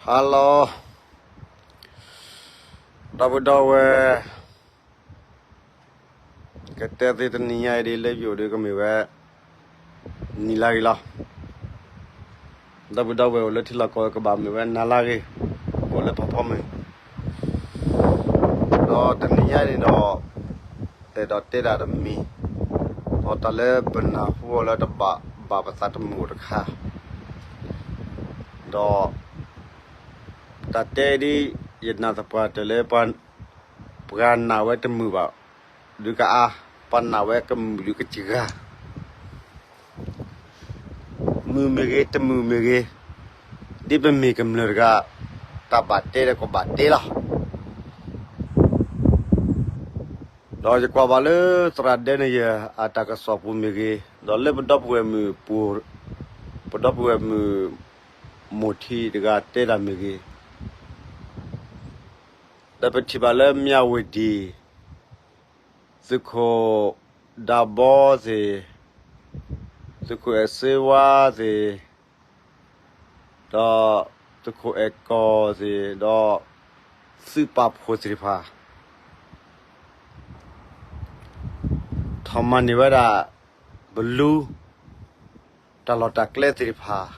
Hello, ဒီပုၢ်ဒီဝဲၢ်, ကတဲသ့တနံၤညါအံၤဒ်လၢယအိၣ်ဒီးကမ့ၢ်ဝဲ နံၤလၢဂ့ၤလီၤ. ဒီပုၢ်ဒီဝဲၢ်အိၣ်လၢထံလီၢ်ကီၢ်ကဘၣ်မ့ၢ်ဝဲနၤလၢဂ့ၤ, အိၣ်လၢဖီဖီမုၢ်, ဒီးတနံၤညါန့ၣ်ဒီး အဲၣ်ဒိးတဲဒၣ်တမံၤ, ဒီးတၢ်လၢပနၢ်ဟူအီၤလၢတဘၣ်ဘၣ်ပသးတမုာ်အိၣ်တခါ, ဒီး တၢ်တဲဒ် ယနာ်သပှၢ်တၢၢ်လၢ ပှၤနာ်ဝဲတမုာ်ဘၣ်ဒုးကအါ, ပှၤနာ်ဝဲကမုာ်ဒုးကစှၤ, မုာ်မ့ၢ်ဂ့ၤ တမုာ်မ့ၢ်ဂ့ၤ, ဒ်ပမ့ၢ်ကမျၢၢ်တဂၤ တၢ်ဘၣ်တဲဒီးကဘၣ်တဲလီၤ. ဒီးယကွၢ်ဘၣ်လၢသရၣ်ဒဲန့ၣ်ယဲ အတၢ်ကစီၣ်ပူၤမ့ၢ်ဂ့ၤ, ဒီးလၢပဒီပုၢ်ဝဲၢ်မုၣ်ပူၤ, ပဒီပုၢ်ဝဲၢ်မုၣ်မိၢ်ထံးတဂၤတဲတၢ်မ့ၢ်ဂ့ၤ, ဒီးပထံၣ်ဘၣ်လၢမၠၣ်ဝတံၣ်, သုးခိၣ်ဒးဘီသ့ၣ်, သုးခိၣ်အဲၣ်စ့ဝါသ့ၣ်, ဒီးသုးခိၣ်အဲၣ်ကီၢ်သ့ၣ်, ဒီးသုးပာ်ဖှိၣ်သ့ၣ်တဖၣ် ထီၣ်မၤန့ၢ်ဝဲဒၣ် ပလူ တၢ်လီၢ်တၢ်ကျဲသ့ၣ်တဖၣ်,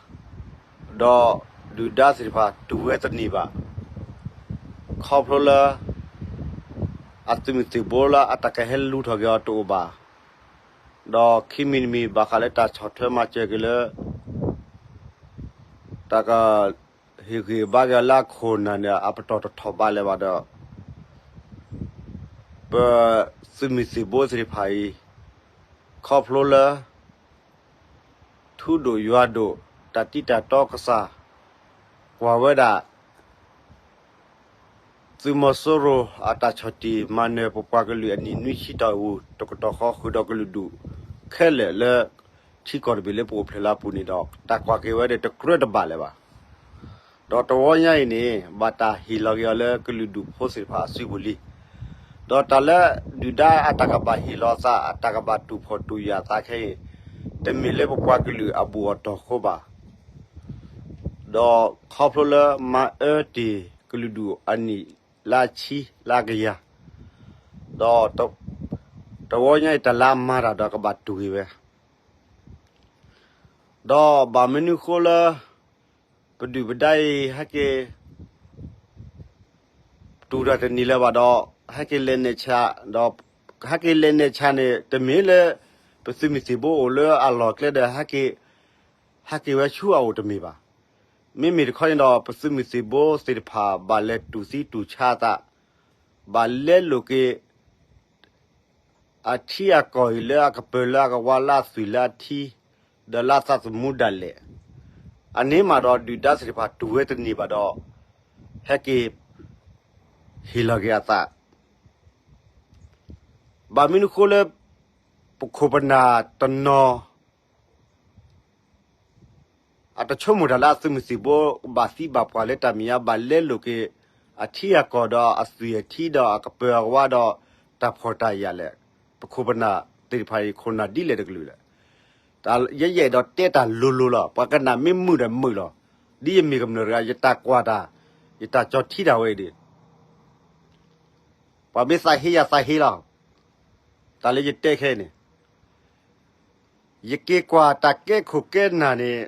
ဒီးဒုၣ်ဒါသ့ၣ်တဖၣ်တူၢ်ဝဲတန့ၢ်ဘၣ်, ခီဖျိလၢ အသုးမုၢ်သံၣ်ဘိလၢအတၢ်ကဟဲလူၤထီၣ်က့ၤအီၤတအိၣ်ဘၣ်, ဒီးခံမံၤတမံၤဘၣ်ဃးလၢတၢ်ဆီၣ်ထွဲမၤစၢၤက့ၤလၢ တၢ်က ဟ့ၣ်ဂံၢ်ဘါက့ၤအီၤလၢအခိၣ်နၢ်န့ၣ် အပတီၢ်တထီၣ်ဘးလၢၤဘၣ်ဒီး ပသုးမုၢ်သံၣ်ဘိသ့ၣ်တဖၣ်အံၤ ခီဖျိလၢ ထူဒိၣ်ယွၤဒိၣ် တၢ်တံၢ်တၢ်တီကစၢ် ကွၢ်ဝဲဒၣ် သုးမီၤစိရိၤအတၢ်ဆီၣ်တံၢ်မၤနၢၤပပှၤကလုာ်အနံၣ်နွံဆံတီၢ်ပူၤ တကတီၢ်ဃီဃုာ်ဒီးကလုာ်ဒူၣ်ခဲလၢာ်လၢ ထံကီၢ်တဘ့ၣ်လၢပအိၣ်ဖျဲၣ်လၢအပူၤန့ၣ်ဒီး တၢ်ကွၢ်က့ၤဝဲဒီးတကြၢးတဘၣ်လၢၤဘၣ်. ဒီးတဝီညါအံၤန့ၣ် ဘၣ်တၢ်ဟ့ၣ်လီၤက့ၤအီၤလၢကလုာ်ဒူၣ်ဖိသ့ၣ်တဖၣ်အစုပူၤလံ. ဒီးတၢ်လၢဒုၣ်ဒါအတၢ်ကဘၣ်ဟ့ၣ်လီၤအသး အတၢ်ကဘၣ်တူၢ်ဖှီၣ်တူၢ်ယာ်အသးခဲအံၤ တမ့ၢ်လၢပပှၤကလုာ်အဘူၣ်အတီၢ်ဃိဘၣ်. ဒီးခီဖျိလၢမၤအၢတ့ၢ်ကလုာ်ဒူၣ်အနံၣ်လၢအဆံလၢအကယၤ, ဒီးတဝီညါအံၤတၢ်လၢအမၤတၢ်ဒီးကဘၣ်တူၢ်က့ၤဝဲ ဒီးဘၣ်မနုၤဃိလၢ ပဒုၣ်ပဒါအံၤ ဟဲက့ၤ တူၢ်တၢ်တန့ၢ်လၢၤဘၣ်ဒီး ဟဲက့ၤလဲၤနဲၣ်ဆၣ်, ဒီးဟဲက့ၤလဲၤနဲၣ်ဆၣ်န့ၣ် တမ့ၢ်လၢ ပသုးမုၢ်သံၣ်ဘိအိၣ်လၢအလီၢ်ကျဲဒီး ဟဲက့ၤဝဲဆူအအိၣ်တမ့ၢ်ဘၣ်. မ့မ့ၢ်တခီန့ၣ်ဒီး ပသုးမုၢ်သံၣ်ဘိသ့ၣ်တဖၣ် ဘၣ်လဲၤတူၢ်သံတူၢ်ဆါအသး, ဘၣ်လဲလိာ်က့ၤ အထံအကီၢ်အံၤလၢအကပၢၤလၢအကဝါ လၢအသွံၣ်လၢအထံ, ဒီးလၢအသးသမူဒၣ်လဲာ်, အန့ၣ်မးဒီးဒုၣ်ဒါသ့ၣ်တဖၣ်တူၢ်ဝဲတန့ၢ်ဘၣ်ဒီး ဟဲက့ၤ ဟ့ၣ်လီၤက့ၤအသး. ဘၣ်မနုၤဃိလၢ ပခိၣ်ပနၢ်တနီၤ အတဆိကမိၣ်တၢ်လၢအသုးမုၢ်သံၣ်ဘိ ဘၣ်သံဘၣ်ပှၢ်လၢတၢ်မဲာ်ညါ ဘၣ်လဲလိာ်က့ၤ အထံအကီၢ်ဒီးအသွံၣ်အထံဒီးအကပၢၤအကဝါဒီးတၢ်ဖှီၣ်တၢ်ယာ်လဲၣ်. ပခိၣ်ပနၢ်သ့ၣ်တဖၣ်အံၤ ခိၣ်နၢ်ဒ်လဲၣ်တကလုာ်လဲၣ်. တၢ်ယဲယအဲၣ်ဒိးတဲတၢ်လိၤလိၤလီၤ. ပှၤကနၣ်မ့ၢ်မုာ်ဒီးမုာ်လီၤ. ဒ်ယမ့ၢ်ကမျၢၢ်တဂၤ ယတၢ်ကွၢ်တၢ်, ယတၢ်ကၠီထံတၢ်ဝဲအံၤဒီး ပှၤမ့ၢ်သးဟ့ယၤသးဟ့လီၤ. တၢ်လၢယတဲခဲအံၤန့ၣ် ယက့ၤကွၢ်တၢ်ကဲခိၣ်ကဲနၢ်န့ၣ်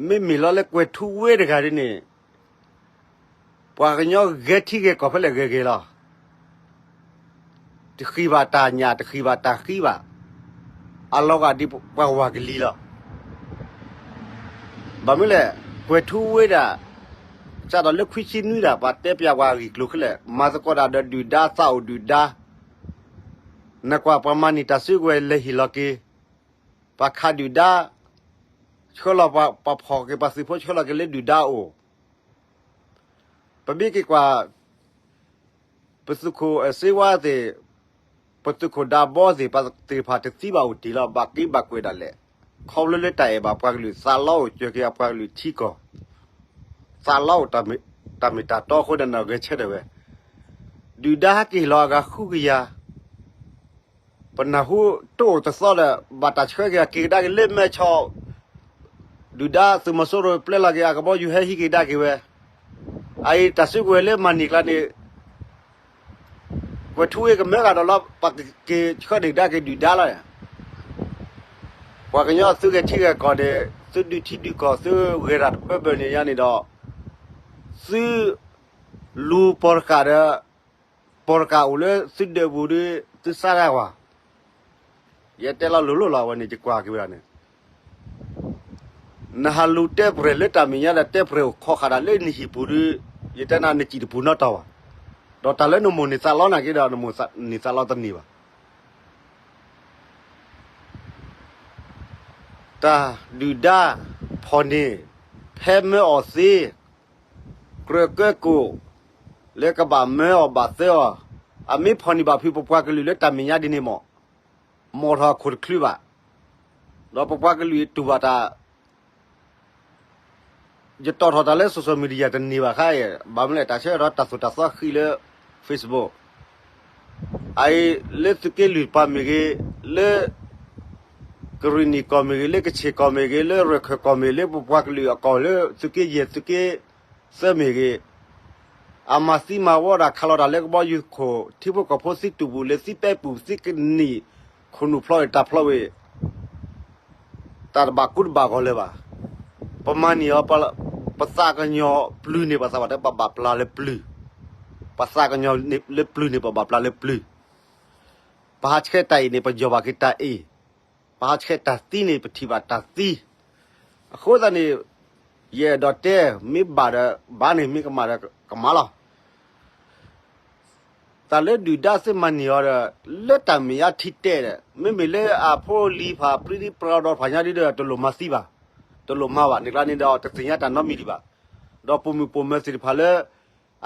မ့မ့ၢ်လီၤလၢကွဲၤထူဝ့တဂၤဒ်န့ၣ် ပှၤကညီဂဲၤထံဂဲၤကီၢ်ဖဲလဲၣ်ဂဲၤဂဲၤလီၤ. တဃံၢ်ဘၣ်တၢ်ညၣ် တဃံၢ်ဘၣ်တၢ်ဃံဘၣ်. အလီၤဂာ်ဒ်ပှၤဝၤကလံၤလီၤ. ဘၣ်မနုၤလဲၣ်, ကွဲၤထူဝ့ဒၣ် စးထီၣ်လၢခွံဆံနွံဒၣ် ပှၤတဲပျးပှၤအဂ့ၢ်ကျိၤခဲလၢာ် မၤသကိးတၢ်ဒီးဒုၣ်ဒါ သးအိၣ်ဒုၣ်ဒါ, နကွၢ်ပှၤမၤန့ၢ်တၢ်စုကဝဲၤလဲၤဟ့ၣ်လီၤက့ၤ, ပှၤခးဒုၣ်ဒါ, ဆှၢလီၤပှၤဖီၣ်က့ၤပှၤသုးဖိဆှၢလီၤက့ၤလၢဒုၣ်ဒါအအိၣ်, ပမ့ၢ်က့ၤကွၢ် ပသုးခိၣ်အဲၣ်စ့ဝါသ့ၣ်, ပသုးခိၣ်ဒးဘီသ့ၣ်, ပှၤသ့ၣ်တဖၣ်တသံဘၣ်အိၣ်တ့ၢ်လီၤ, ဘၣ်က့ဘၣ်ကွဲးဒၣ်လဲာ်. ခီဖျိလၢတၢ်အဲၣ်ဘၣ်ပှၤကလုာ် သးလီအိၣ်စၢၤက့ၤအပှၤကလုာ်ထံကီၢ်, သးလီအိၣ်တၢ်မ့ၢ်တၢ်တီအဃိန့ၣ် ဂဲၤဆၢထၢၣ်ဝဲ, ဒုၣ်ဒါဟဲက့ၤဟ့ၣ်လီၤအဂၤဃုကယၤ ပနၢ်ဟူတအိၣ်တသီဒီး ဘၣ်တၢ်ဆှၢက့ၤအက့ၤကဒါက့ၤလၢမဲၢ်ဆီး, ဒုၣ်ဒါသုးမီၤစိရိၤပျဲလီၤက့ၤအကဘီယူၤဟဲဟံးက့ၤကဒါက့ၤဝဲ, အအံၤတၢ်စုကဝဲၤလၢမၤန့ၢ်ကျါန့ၣ် ကွဲၤထူဝ့ကမၢကဒီးလီၤ ပှၤကက့ၤဆှၢန့ၢ်ကဒါက့ၤဒုၣ်ဒါလီၤ. ပှၤကညီသုဂဲၤထံဂဲၤကီၢ်န့ၣ် သုဒုးထံဒုးကီၢ် သုဂဲၤတၢ်တပၢၢ်ဘၢၣ်န့ၣ်ညါန့ၣ်ဒီး သုလူၤပီၢ်တကးဒီး ပီၢ်တကးအိၣ်လၢသုဒၢးပူၤဒီး သုစါဒၣ်ကွၢ် ယတဲလီၤလိၤလိၤလီၤ အဝဲန့ၣ်ယကွၢ်က့ၤဝဲဒၣ်န့ၣ် နဟးလူၤတဲပှဲၤလၢတၢ်မဲာ်ညါဒီးတဲပှဲၤအိၣ်ခိးဃာ်ဒၣ်လၢနဟံၣ်ပူၤဒီး ယတဲနၤနစံၣ်တပူၤနီတီၤဘၣ်. ဒီးတၢ်လၢနမိၢ်န့ၢ်သးလီနာ်က့ဒီး နမိၢ်န့ၢ်သးလီတန့ၢ်ဘၣ်. တၢ်ဒုၣ်ဒါဖီၣ်န့ၢ် ဖဲမၢအီၤသ့ ကြၢးကၢကိၣ် လၢကဘၣ်မၢအီၤဘၣ်သၢအီၤ, အမ့ၢ်ဖီၣ်န့ၢ်ဘၣ်ဖုးပပှၤကလုာ်လၢတၢ်မဲာ်ညါဒ်န့ၣ်မး, မၤထီၣ်အခိၣ်တချုးဘၣ်, ဒီးပပှၤကလုာ်တူၢ်ဘၣ်တၢ် ယတီၣ်ထီၣ်တၢ်လၢ social media တန့ၢ်ဘၣ်ခါအံၤ, ဘၣ်မနုၤလဲၣ် တၢ်ဆၢကတီၢ်တၢ်သိၣ်တၢ်သီဃံလၢ Facebook အအံၤ လၢသုးက့လွံၢ်တပၤမ့ၢ်ဂ့ၤ, လၢ ကရံၣ်နံၣ်ကီၢ်မ့ၢ်ဂ့ၤ, လၢကခ့ၣ်ကီၢ်မ့ၢ်ဂ့ၤ, လၢရခၢၣ်ကီၢ်မ့ၢ်ဂ့ၤ, လၢပပှၤကလုာ်အကီၢ်လၢသုးက့ယဲၢ်သုးက့သၢမ့ၢ်ဂ့ၤ, အမၤသံမၤဝီတၢ်ခးလီၤတၢ်လၢကဘီယူၤခိၣ် ထံဖိကီၢ်ဖိသံတူၢ်ပူၤလၢသံပဲပူၤသံကနံၣ် ခိၣ်နူာ်ဖျီဝဲတၢ်ဖျီဝဲ တၢ်တဘၣ်ကူတဘၣ်ဂီၤလၢၤဘၣ်. ပမၤန့ၢ်အီၤ ပသးကညီၤပျုၤန့ၣ် ပသးပှၢ်တဲပဘၣ်ပျၢ်လၢပျုၤ, ပသးကညီၤလၢပျုၤန့ၣ် ပဘၣ်ပျၢ်လၢပျုၤ, ပဟးဆှဲးတၢ်အ့ၣ်န့ၣ် ပယီၤဘၣ်က့ၤတၢ်အ့ၣ်, ပဟးဆှဲးတၢ်သံန့ၣ် ပထံၣ်ဘၣ်တၢ်သံ. အဃိသတးန့ၣ် ယအဲၣ်ဒိးတဲ မ့ၢ်ဘၣ်ဒီးဘၣ်န့ၣ် မ့ၢ်ကမၣ်ဒီးကမၣ်လီၤ. တၢ်လၢဒုၣ်ဒါသုမၤန့ၢ်အီၤဒီး လၢတၢ်မဲာ်ညါထံတဲဒီး မ့မ့ၢ်လၢအဖိလံၤဖးပြံပြါဒီဖးညါဒ်ဒီး တလိၣ်မၤသံဘၣ်, တလိၣ်မၤဘၣ်န့ၣ်ကျါန့ၣ်ဒီး တသ့ၣ်ညါတၢ်နီတမံၤဒံးဘၣ်. ဒီးပိာ်မုၣ်ပိာ်မၢၤသ့ၣ်တဖၣ်လၢ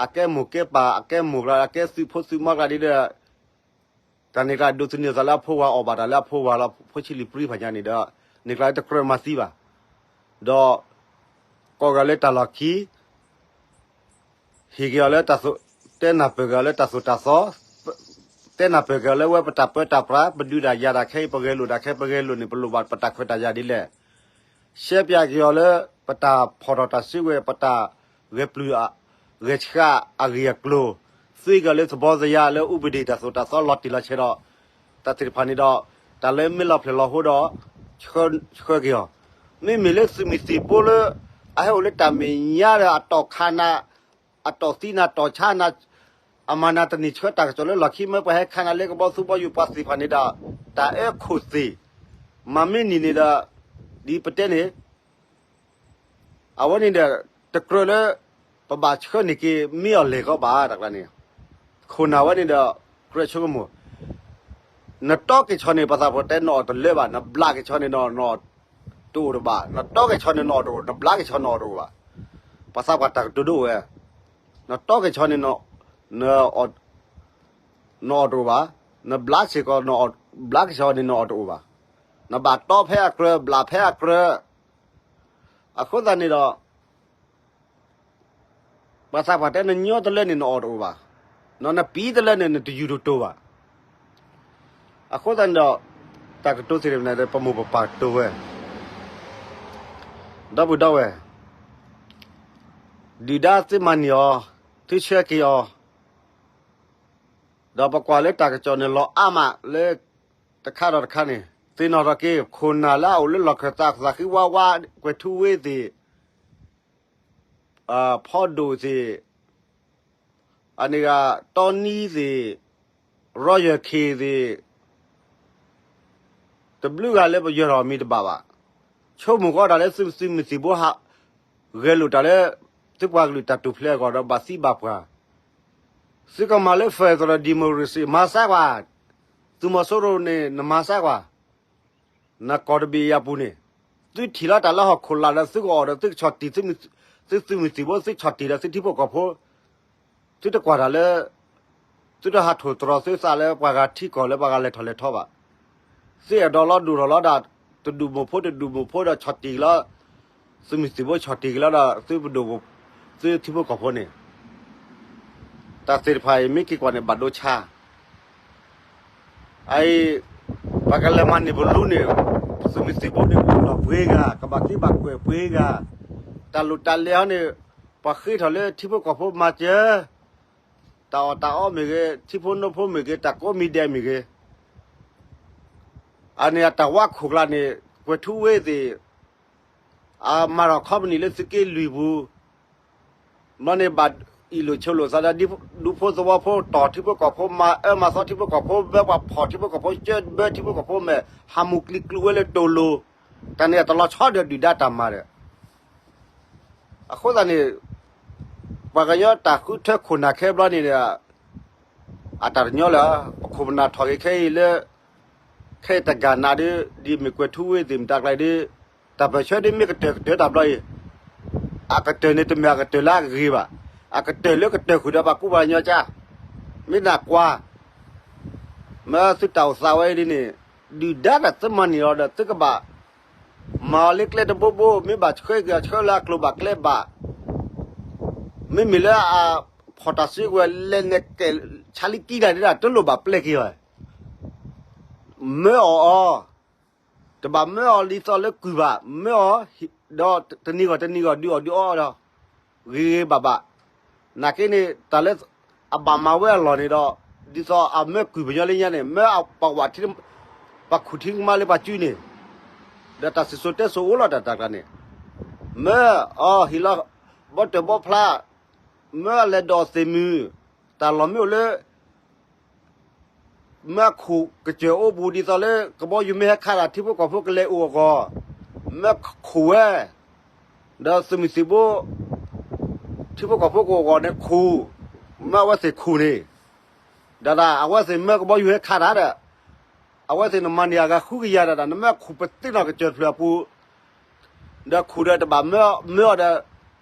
အကဲမိၢ်ကဲပၢ် အကဲမိၢ်ကျါ အကဲသုးဖိသုးမီကျါဒ်ဒီး တၢ်န့ၣ်ကျါဒိးသန့ၤသးလၢအဖိဝၤအီၣ်ဘၣ်တၢ်လၢအဖိဝၤလီၤ ဖိဆံးလံာ်ပြံဖးညါန့ၣ်ဒီး န့ၣ်ကျါတကြၢးမၤသံဘၣ်. ဒီး ကိးဂၤလၢတၢ်လီၢ်ခံ ဟ့ၣ်က့ၤအီၤလၢတၢ်သိၣ်, တဲနၢ်ပၢၢ်က့ၤအီၤလၢတၢ်သိၣ်တၢ်သီ, တဲနၢ်ပၢၢ်က့ၤအီၤလၢဝဲပတၢ်ပၢတၢ်ပြး ပဒုးတၢ်ယၤတၢ်ခဲအံၤ ပဂဲၤလိာ်တၢ်ခဲ ပဂဲၤလိာ်န့ၣ် ပလိၣ်ဘၣ်ပတၢ်ခွဲးတၢ်ယာ်ဒ်လဲၣ်. ရှဲပၠးက့ၤအီၤလၢ ပတၢ်ဖီၣ်ထီၣ်တၢ်စုကဝဲၤ ပတၢ်ဂဲၤပျုၢ် ဂဲၤဆှးအဂ့ၢ်အကျိၤ, သ့က့ၤအီၤလၢသဘီသယါလၢ ဥပဒေ တၢ်သိၣ်တၢ်သီလီၤတံၢ်လီၤဆဲးဒီး တၢ်သ့ၣ်တဖၣ်န့ၣ်ဒီး တၢ်လၢမ့ၢ်လီၤဖျဲၣ်လီၤဟိဒီး ဆှၢက့ၤအီၤ. မ့မ့ၢ်လၢသုးမုၢ်သံၣ်ဘိလၢ အဟဲအိၣ်လၢတၢ်မဲာ်ညါဒီး အတီၢ်ခးနၤ, အတီၢ်သံနၤ တီၢ်ဆါနၤ, အမၤနၤတန့ၢ်ဆှၢတၢ်ကစီၣ်လၢလီၢ်ခံ မၢပှၤဟဲခးနၤလၢကဘီသူဘီယူၤပှၤသ့ၣ်တဖၣ်န့ၣ်ဒီး တၢ်အၢခိၣ်သ့ၣ်, မၤမ့ၢ်နံၤန့ၣ်ဒီး ဒ်ပတဲန့ၣ် အဝဲန့ၣ်ဒီး တကြၢးလၢ ပဘၣ်ဆှၢန့ၢ်က့ၤမ့ၢ်အီၤလဲၣ်ကီးဘၣ် တၢ်ကျါန့ၣ်, ခိၣ်နၢ်ဝဲန့ၣ်ဒီး ကြၢးဆိကမိၣ်, နတီက့ၤဆီန့ၣ် ပှၤသးပှၢ်တဲနအီၣ်တလၢဘၣ်, နဘျးက့ၤဆီန့ၣ် နအီၣ်တအိၣ်တဘၣ်, နတီက့ၤဆီန့ၣ် နအီၣ်တအိၣ်, နဘျးက့ၤဆီန့ၣ် နအီၣ်တအိၣ်ဘၣ်. ပှၤသးပှၢ်တၢ်ကတိၤဒိၣ်ဝဲ, နတီက့ၤဆီန့ၣ် နအီၣ်တအိၣ်ဘၣ်, နဘျးစ့ၢ်ကီး, ဘျးက့ၤဆီန့ၣ် နအီၣ်တအိၣ်ဘၣ်. နဘၣ်တီဖဲအကြၢး ဘျးဖဲအကြၢး, အဃိသတးန့ၣ်ဒီး ပှၤသးပှၢ်တဲနညီတလၢန့ၣ် နအီၣ်တအိၣ်ဘၣ်, နနပံတလၢန့ၣ် နတယူၤတတိၤဘၣ်. အဃိသတးန့ၣ်ဒီး တၢ်ကတိၤသ့ၣ်တဖၣ်န့ၣ် ပမိၢ်ပပၢ်ကတိၤဝဲ, ဒီပုၢ်ဒီဝဲၢ်, ဒုၣ်ဒါသုမၤန့ၢ်အီၤ, သုဆှၢက့ၤအီၤ, ဒီးပကွၢ်လၢတၢ်ကစီၣ်န့ၣ်လီၤအါမးလၢ တခါဒီးတခါန့ၣ် သ့ၣ်နီၣ်ထီၣ်က့ၤ ခိၣ်နၢ်လၢအအိၣ်လၢလီၢ်ခၢၣ်သး သးဃံဝါဝါ ကွဲၤထူဝ့သ့ၣ် ဖီဒိၣ်သ့ၣ်, အန့ၣ်ဂ့ၤ တီနံသ့ၣ်, ရီယၢၢ်ခ့ၣ်သ့ၣ်, တဘျုးဂၤလၢပယၢၤထီၣ်မံၤတဘၣ်ဘၣ်. ဆိကမိၣ်ဃီတၢ်လၢသုသုးမုၢ်သံၣ်ဘိဟး ဂဲၤလိာ်တၢ်လၢ သုပှၤကလုာ်တၢ်ထူၣ်ဖျဲးအဂီၢ်ဒီးဘၣ်သံဘၣ်ပှၢ်, သုကမၤလၢ federal democracy မၤစၢ်ကွၢ်, သုးမီၤစိရိၤန့ၣ် နမၤစၢ်ကွၢ် နကီၢ်တဘ့ၣ်ယၤပူၤန့ၣ်, သုထံၣ်လီၤတၢ်လၢဟီၣ်ခိၣ်လာ်ဒီးသုကအီၣ်ဒီးသုကဆီၣ်တံၢ်, သုသုးမုၢ်သံၣ်ဘိ သုဆီၣ်တံၢ်ဒီးသုထံဖိကီၢ်ဖိ, သုတကွၢ်တၢ်လၢ သုတဟးထိၣ်သတြီၤသုသးလၢပှၤဂၤထံကီၢ်လၢပှၤဂၤလဲၤထီၣ်လဲၤထီဘၣ်. သုအဲၣ်ဒိးလီၤဒိၣ်ထီၣ်လီၤဒၣ် တဒူၣ်မိၢ်ဖိတဒူၣ်မိၢ်ဖိဒီးဆီၣ်တံၢ်က့ၤလီၤ, သုးမုၢ်သံၣ်ဘိဆီၣ်တံၢ်က့ၤလီၤဒီးသုပဒိၣ်, သုထံဖိကီၢ်ဖိန့ၣ်, တၢ်သ့ၣ်တဖၣ်အံၤမ့ၢ်က့ၤကွၢ်န့ၣ်ဘၣ်ဒိဆါ အအံၤ ပှၤကလဲၤမၤန့ၢ်ပလူန့ၣ်, သုးမုၢ်သံၣ်ဘိန့ၣ် ပလီၢ်ပှဲၤဂၤ, ကဘၣ်သံဘၣ်ကွဲးပှဲၤဂၤ, တၢ်လိၣ်တၢ်လဲၤဟီန့ၣ်, ပှၤဃ့ထီၣ်လၢထံဖိကီၢ်ဖိမၤစၢၤ, တၢ်အီၣ်တၢ်အီမ့ၢ်ဂ့ၤ, ထံဖိနိဖိမ့ၢ်ဂ့ၤ, တၢ်ကိးမံၤဒဲးမ့ၢ်ဂ့ၤ, အန့ၣ်အတၢ်ဝါခိၣ်ကျါန့ၣ် ကွဲၤထူဝ့သ့ၣ် အမၤထီၣ်ခီပနံၣ်လၢသုးက့လွံၢ်ပူၤ, ဘျီန့ၣ်ဘၣ်အံၣ်လိာ်ဆိးလိာ်သးဒီး ဒူဖိသဝီဖိ တီၢ်ထံဖိကီၢ်ဖိမၤအၢမၤသီထံဖိကီၢ်ဖိ ဘၢပှၤဖီၣ်ထံဖိကီၢ်ဖိ ကၢဘၢထံဖိကီၢ်ဖိမဲာ် ဟးမူၤကျံၤကျူၤဝဲလၢတိၤလိၤ, တၢ်န့ၣ်အတလီၤဆီဒီးဒုၣ်ဒါတၢ်မၤဒီး အဃိသတးန့ၣ် ပှၤကညီတၢ်ဃုထၢခိၣ်နၢ်ခဲဘျီန့ၣ်ဒီး အတၢ်တညီလၢ ပခိၣ်ပနၢ်ထီၣ်က့ၤခဲအံၤလၢ ခဲအံၤတဂၤနးဒီး ဒ်မ့ၢ်ကွဲၤထူဝ့သ့ၣ်မတၤကျါဒီး တၢ်ပၢၢ်ဆၢဒီးမ့ၢ်ကတၢၢ်ကတၢၢ်တၢ်ဘျီအံၤ အကတၢၢ်န့ၣ်တမ့ၢ်အကတၢၢ်လၢအဂ့ၤဘၣ်. အကတၢၢ်လၢကတၢၢ်ဃုာ်ဒီးပှၤကူပှၤကညီကါ, မ့ၢ်နကွၢ် မ့ၢ်သုတၢ်အိၣ်သးဝဲဒ်န့ၣ် ဒုၣ်ဒါတၢ်သုမၤန့ၢ်အီၤဒီးသုကဘၣ် မၤအီၤလၢကျဲတဘိဘိ မ့ၢ်ဘၣ်ဆှၢက့ၤအီၤဆှၢလၢအကျိၤဘၣ်ကျဲဘၣ်, မ့မ့ၢ်လၢအဖီၣ်တၢ်စုကဝဲၤလဲၤနဲၣ်ကဲၣ်ဆါလံကံတၢ်ဒၣ် တလိၣ်ဘၣ်ပျဲက့ၤဘၣ်. မၢအီၤအီၤ, တဘၣ်မၢအီၤဒ်သိးလၢကုၢ်ဘၣ်, မၢအီၤ ဒီးတနံၤဂီၢ်တနံၤဂီၢ်ဒုးအီၣ်ဒုးအီဒီး ဂ့ၤဂ့ၤဘၣ်ဘၣ်. နာ်က့န့ၣ် တၢ်လၢအဘၣ်မၤဝဲအလီၢ်န့ၣ်ဒီး ဒ်သိးအမၢကုၢ်ပညီလၢညါန့ၣ် မၢအပှၤဝးထံ ပှၤခူၣ်ထံကမါလၢပှၤစုန့ၣ် ဒီးတၢ်စံၣ်စိၤတဲစိၤအိၣ်လီၤတၢ်တၢ်ကျါန့ၣ် မၢအီၤဟ့ၣ်လီၤ ဘီတၢၢ်ဘီဖျါ, မၢအလဲၤဒိးသ့ၣ်မုၢ်, တၢ်လီၢ်မ့ၢ်အိၣ်လၢ မၢအခိၣ်ကစၢၢ်အိၣ်ပူၤဒ်သိးလၢ ကဘီယူၤမ့ၢ်ဟဲခးတၢ် ထံဖိကီၢ်ဖိကလဲၤအိၣ်အဂီၢ်, မၢခိၣ်ဝဲ, ဒီးသုးမုၢ်သံၣ်ဘိ ထံဖိကီၢ်ဖိကအိၣ်အဂီၢ်န့ၣ်ခိၣ်, မၢအဝဲသ့ၣ်ခိၣ်န့ၣ်, ဒီးဒၣ်အဝဲသ့ၣ်မၢကဘီယူၤဟဲခးတၢ်ဒီး အဝဲသ့ၣ်နမၤန့ၢ်အဂၤဃုကယၤဒီး နမၢခိၣ်ပသ့ၣ်နီၣ်ကစၢၢ်တဖျၢၣ်အပူၤ ဒီးခိၣ်ဒီးတဘၣ်မၢအီၤဒီး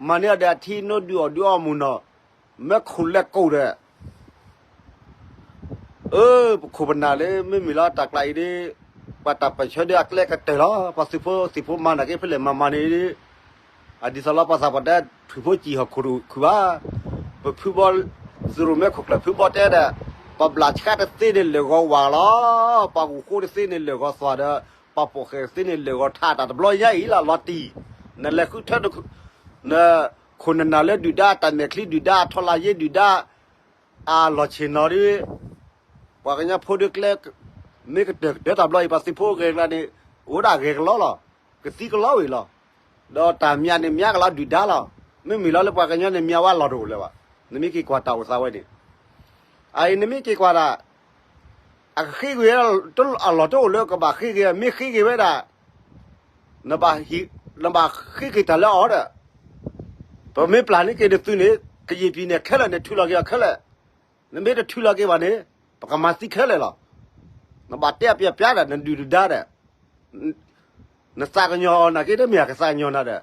မၤန့ၢ်အီၤဒီးအထံနိဒုးအီၣ်ဒုးအီမူၤနီၢ်, မၢခိၣ်လဲၤကိၣ်ဒီး အၢ ပခိၣ်ပနၢ်လၢမ့မ့ၢ်လီၤတၢ်ကျါအံၤဒီး ပှၤတၢ်ပၢၢ်ဆၢဒီးအကျဲကတၢၢ်လီၤ. ပှၤသုးဖိသံၣ်ဖိမၤနာ်က့ဖဲလဲၣ်မၤမၤန့ၣ်ဒီး အဒ်သိးလီၤပှၤသးပှၢ်တဲ ထွံၣ်ဖိစံၣ်ဟီၣ်ခိၣ်တခုဘၣ်, ပဖုဘီ သုးရိၣ်မဲခိၣ်ကျၢၢ်ဖုဘီတဲဒီး ပဘျၣ်ဆှါတသ့န့ၣ်လၢာ်ဂီၤဝၢ်လီၤ. ပှၤဂုၢ်ဃိတသ့န့ၣ်လၢာ်ဂီၤသွၣ်ဒီး ပှၤပိာ်ဃဲၤတသ့န့ၣ်လၢာ်ဂီၤထးတၢ်တဘျီညါအံၤလီၤ လီၤတံၢ်, နလဲၤဃုထၢ နခိၣ်နနၢ်လၢဒုၣ်ဒါတၢ်မဲာ်ချံဒုၣ်ဒါအထီလၢယ့ဒုၣ်ဒါ အလီၢ်ဆ့ၣ်နီၤဒီး ပှၤကညီဖိဒီးကျဲ မ့ၢ်ကတၢၢ်ကတၢၢ်တၢ်ဘျီအံၤ ပှၤသုးဖိဂဲၤကျါန့ၣ် အိၣ်ဒၣ်ဂဲၤကလီလီၤ, ကသံကလီဝံၤလီၤ, ဒီးတၢ်မၤန့ၣ်မၤကလီဒုၣ်ဒါလီၤ, မ့မ့ၢ်လီၤလၢပှၤကညီန့ၣ်မၤဝဲလီၤတအိၣ်လၢၤဘၣ်, နမ့ၢ်က့ၤကွၢ်တၢ်အိၣ်သးဝဲန့ၣ်, အအံၤနမ့ၢ်က့ၤကွၢ်ဒၣ် အကဃ့က့ၤဝဲ အလီၢ်တအိၣ်လၢကဘၣ်ဃ့က့ၤ မ့ၢ်ဃ့က့ၤဝဲဒၣ် နဘၣ်ဃ့က့ၤတၢ်လၢအီၤဒီး ပမ့ၢ်ပျၢ်န့ၢ်က့ၤနသုးန့ၣ် ကယံာ်ပံၤန့ၣ်ခဲလၢာ် နထုးလီၤက့ၤအီၤခဲလၢာ်, နမ့ၢ်တထုးလီၤက့ၤဘၣ်န့ၣ် ပကမၤသံခဲလၢာ်လီၤ. နဘၣ်တဲအပျဲၢ်ပျါဒီး နဒုၣ်ဒုၣ်ဒါဒီး နသးကညီၤအီၤနာ်က့ တမ့ၢ်အကသးကညီၤနၤဒီး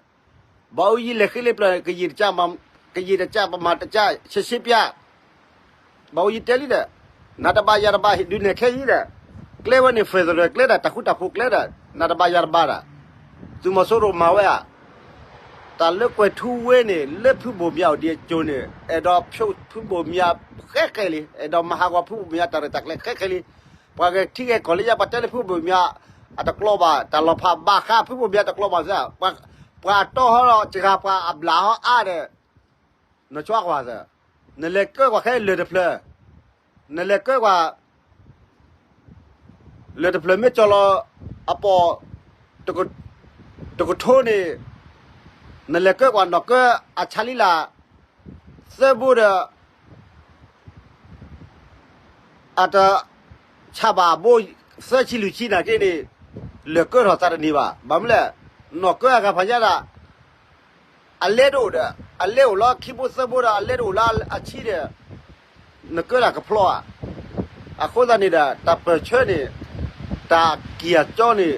ဘၣ်အိၣ်ယံၤလဲၤဃ့လၢပျၢၤ ကယံာ်တကး ပမၤတကး ဆ့ဆ့ပျါ ဘၣ်အိၣ်ယံၤတဲလံဒီး နၤတဘၣ်ယၤတဘၣ် ဒုးနဲၣ်ခဲအံၤဒီး ကျဲဝဲန့ၣ် federal ကျဲဒီး တၢ်ဃူတၢ်ဖိးကျဲဒီး နၤတဘၣ်ယၤတဘၣ်ဒီး သုးမီၤစိရိၤမၤဝဲဧါ. တၢ်လၢကွဲၤထူဝ့န့ၣ် လၢဖုဘိၣ်မၠးအိၣ်ဒံးအစိၤန့ၣ် အဲၣ်ဒိးဖျိဖုဘိၣ်မၠးဃဲဃဲလံ, အဲၣ်ဒိးမၤဟးဂီၤဖုဘိၣ်မၠးတၢ်ရဲၣ်တၢ်ကျဲၤဃဲဃဲလံ. ပှၤဂဲၤထံဂဲၤကီၢ်လၢညါ ပှၤတဲလၢဖုဘိၣ်မၠး အတကျိးဘၣ်, တၢ်လီၤဖးဘၣ်ဃးဖုဘိၣ်မၠးတကျိးဘၣ်သ့, ပှၤအတီဟီဒီး စှၤပှၤအဘျးဟီအါဒီး နဆိကွၢ်သ့, နလဲၤကၢကွၢ်ခဲလၢာ်တဖျၢၣ်, နလဲၤကၢကွၢ် လၢာ်တဖျၢၣ်မ့ၢ်ကၠီလီၤအပိာ် တကထိန့ၣ်, နလဲၤကၢကွၢ်နီၢ်ကၢအဆါလံလၢ် သၢဘိဒီး အတဆါဘၣ်ဘိ သၢဆံလွံၢ်ဆံနာ်က့န့ၣ် လဲၤကၢထီၣ်သးတန့ၢ်ဘၣ်. ဘၣ်မနုၤလဲၣ်, နီၢ်ကၢအဂၤဖးညါဒၣ် အလဲတအိၣ်ဒီး အလဲအိၣ်လီၤခံဘိသၢဘိဒီး အလဲတအိၣ်လီၤအဆံဒီး နကၢဒၣ်ကဖျီဧါ. အဃိသတးန့ၣ်ဒီး တၢ်ပၢၢ်ဆၢန့ၣ် တၢ်ကံၢ်အကၠီန့ၣ်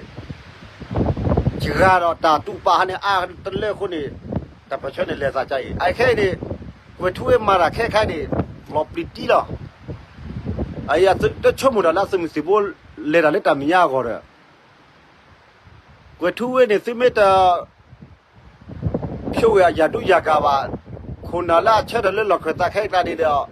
စှၤဒီးတၢ်တူၢ်ပာ်ဟးန့ၣ် အါတလၢအဃိန့ၣ် တၢ်ပၢၢ်ဆၢန့ၣ်လဲၤသးကါအံၤ အခဲအံၤန့ၣ် ကွဲၤထူဝ့မၤတၢ်ခဲခါန့ၣ် လီၤပျံၤတံၢ်လီၤ. အတဆိကမိၣ်ဒီးလၢအသုးမုၢ်သံၣ်ဘိလဲၤတၢ်လၢတၢ်မဲာ်ညါအဂီၢ်ဒီး ကွဲၤထူဝ့န့ၣ် သုမ့ၢ်တ ဖျိဝဲအယၤဒူယၤဂၤဘၣ်, ခိၣ်နၢ်လၢအဆၢထၢၣ်လၢလီၢ်ခၢၣ်သးခဲအံၤကျါန့ၣ်ဒီး